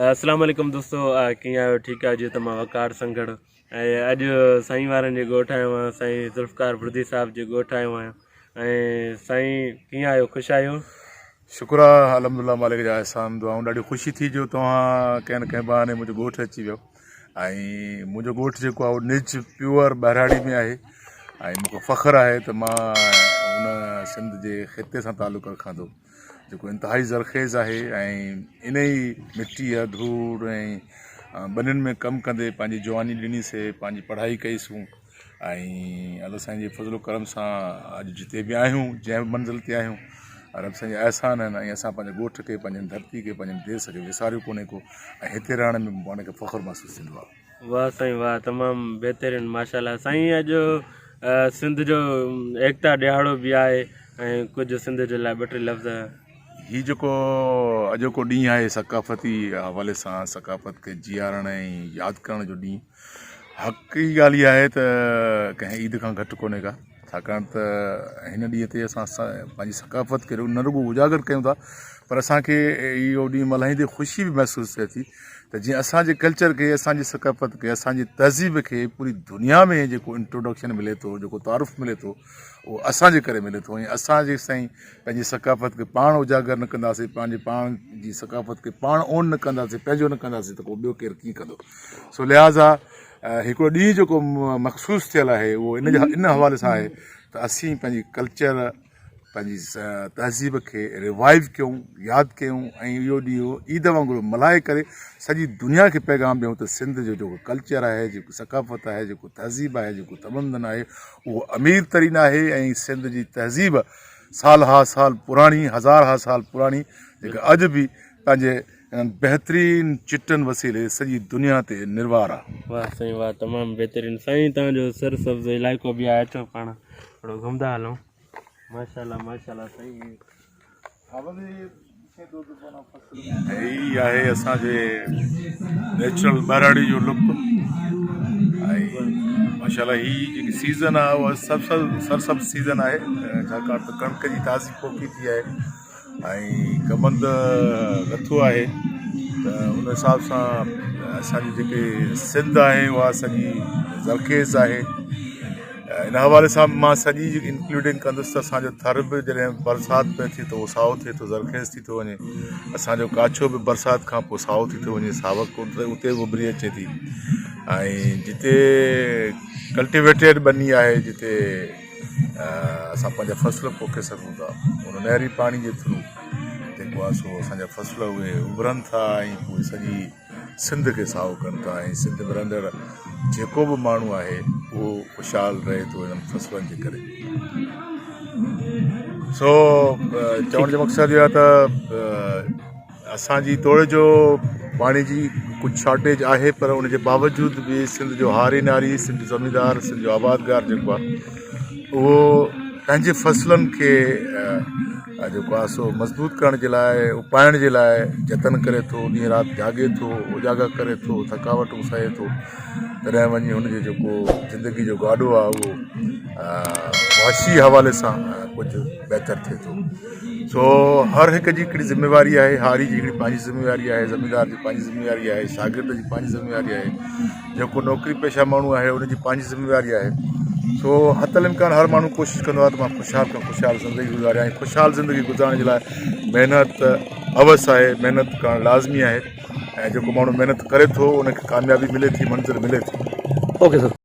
اسلام عليڪم دوستو ڪيئن آهيو ٺيڪ آهيو جي ته مان وقار سنگهڙ ۽ اڄ سائين وارن جي ڳوٺ آيو آهيان سائين ذوالفقار بردي صاحب جي ڳوٺ آيو آهيان ۽ سائين ڪيئن آهيو خوش آهيو؟ شڪر آ الحمدلله مالڪ جا احسان دعائون ڏاڍي خوشي ٿي جو توهان ڪنهن نه ڪنهن بهاني منهنجي ڳوٺ اچي ويو ۽ منهنجو ڳوٺ جيڪو آ اهو نج پيور ٻهراڙي ۾ آهي ۽ مونکي فخر آهي ته مان ان سنڌ جي خطي سان تعلق رکان ٿو جيڪو انتهائي زرخيز آهي ۽ ان ئي مٽيء ڌوڙ ۽ ٻنين ۾ ڪم ڪندي پنهنجي جواني ڏني سي پنهنجي پڙهائي ڪئي سون ۽ الله سائين جي فضل و ڪرم سان اڄ جتي به آهيون جنهن به منزل تي آهيون رب سائين جا احسان آهن ۽ اسان پنهنجي ڳوٺ کي پنهنجي ڌرتي کي پنهنجي ديس کي وساريو ڪونهي ڪو ۽ هتي رهڻ ۾ پاڻ کي فخر محسوس ٿيندو آهي. واه سائين واه تمام بهترين ماشاءالله سائين اڄ سنڌ جو ايڪتا ڏهاڙو به آهي ۽ ڪجهه سنڌ جي لاء ٻه ٽي لفظ. هي جيڪو اڄوڪو ڏينهن آهي ثقافتي حوالي سان ثقافت کي جيارڻ ۽ ياد ڪرڻ جو ڏينهن حقي ڳالهه اها آهي ته ڪنهن عيد کان گهٽ ڪونهي ڪا ڇاڪاڻ ته هن ڏينهن تي اسان پنهنجي ثقافت کي نه رڳو اجاگر ڪيون ٿا پر اسان کي اهو ڏينهن ملهائيندي خوشي به محسوس ٿئي ٿي ته جيئن اسان جي ڪلچر کي اسان جي ثقافت کي اسان جي تهذيب کي پوري دنيا ۾ جيڪو انٽروڊڪشن ملي ٿو جيڪو تعارف ملي ٿو اهو اسان جي ڪري ملي ٿو ۽ اسان جيستائين پنهنجي ثقافت کي پاڻ اجاگر نه ڪنداسين پنهنجي پاڻ جي ثقافت کي پاڻ اون نه ڪنداسين پنهنجو نه ڪنداسين ته ڪو ٻيو ڪير ڪيئن ڪندو سو لهٰذا هڪڙو ڏينهن جيڪو مخصوص ٿيل آهي اهو ان جي ان حوالي سان آهي ته اسين پنهنجي ڪلچر پنهنجي تهذيب کي ريوائيو ڪيون ياد ڪيون ۽ اهو ڏينهن عيد وانگر ملهائي ڪري سڄي دنيا کي پيغام ڏيون ته سنڌ جو جيڪو ڪلچر آهي جيڪو ثقافت آهي جيڪو تهذيب آهي جيڪو تمدن آهي اهو امير ترين آهي ۽ سنڌ جي تهذيب سالها سال پراڻي هزارها سال پراڻي جيڪا اڄ به پنهنجي انهن بهترين چٽن وسيلي سڄي دنيا تي نروار آ. واه سائين واه تمام بهترين سائين توهان جو سر سبز علائقو به آهي اچو پاڻ ٿورو گهمدا هلون ماشاءالله ماشاءالله سائين. هي آهي اسان جي نيچرل ٻهراڙي جو لڪ ۽ ماشاءالله هي جيڪي سيزن آهي اها سب سرسبز سيزن آهي ڇاڪاڻ ته ڪڻڪ جي تازي پوکي ٿي آهي ۽ ڪمند لٿو آهي ته ان حساب سان اسان جي جيڪي سنڌ آهي اها سڄي زرخيز آهي ان حوالي سان مان سڄي جي انڪلوڊنگ ڪندس ته اسانجو ٿر به جڏهن برسات پئي ٿي ته اهو سائو ٿئي ٿو زرخيز ٿي ٿو وڃي اسانجو ڪاڇو به برسات کان پوء سائو ٿي ٿو وڃي ساوڪ اتي به اڀري اچي ٿي ۽ جتي ڪلٽيويٽيڊ ٻني آهي جتي اسان پنهنجا فصل پوکي سگهون ٿا ان نهري پاڻي جي ٿرو جيڪو آهي سو اسان جا فصل اهي اڀرن ٿا ۽ پوء سڄي سنڌ کي سائو ڪن ٿا ۽ سنڌ ۾ رهندڙ جيڪو به ماڻهو آهي اهو خوشحال رهي ٿو انهن فصلن جي ڪري سو چوڻ جو مقصد اهو آهي ته اسان جي توڙي جو پاڻي جي ڪجهه شارٽيج آهي پر ان جي باوجود به سنڌ جو هاري ناري سنڌ جو زميندار سنڌ جو آبادگار جيڪو آهي اهو پنهنجي فصلن کي جيڪو آهي سو مضبوط ڪرڻ جي لاء اپائڻ جي لاء جتن ڪري ٿو ڏينهن رات جاڳي ٿو اجاگر ڪري ٿو ٿڪاوٽون سهي ٿو تڏهن وڃي هن جو جيڪو زندگي جو گاڏو آهي اهو معاشي حوالي سان ڪجهه بهتر ٿئي ٿو سو هر هڪ جي هڪڙي ذميواري آهي، هاري جي هڪڙي پنهنجي ذميواري آهي، زميندار جي پنهنجي ذميواري آهي، شاگرد جي پنهنجي ذميواري آهي، جيڪو نوڪري پيشه ماڻهو آهي ان جي پنهنجي ذميواري آهي. سو حتي الامڪان هر ماڻهو ڪوشش ڪندو آهي ته مان خوشحال کان خوشحال زندگي گذاريان ۽ خوشحال زندگي گذارڻ جي لاء محنت اوس آهي، محنت ڪرڻ لازمي آهي ۽ جيڪو ماڻهو محنت ڪري ٿو ان کي ڪاميابي ملي ٿي، منزل ملي ٿي. Okay sir.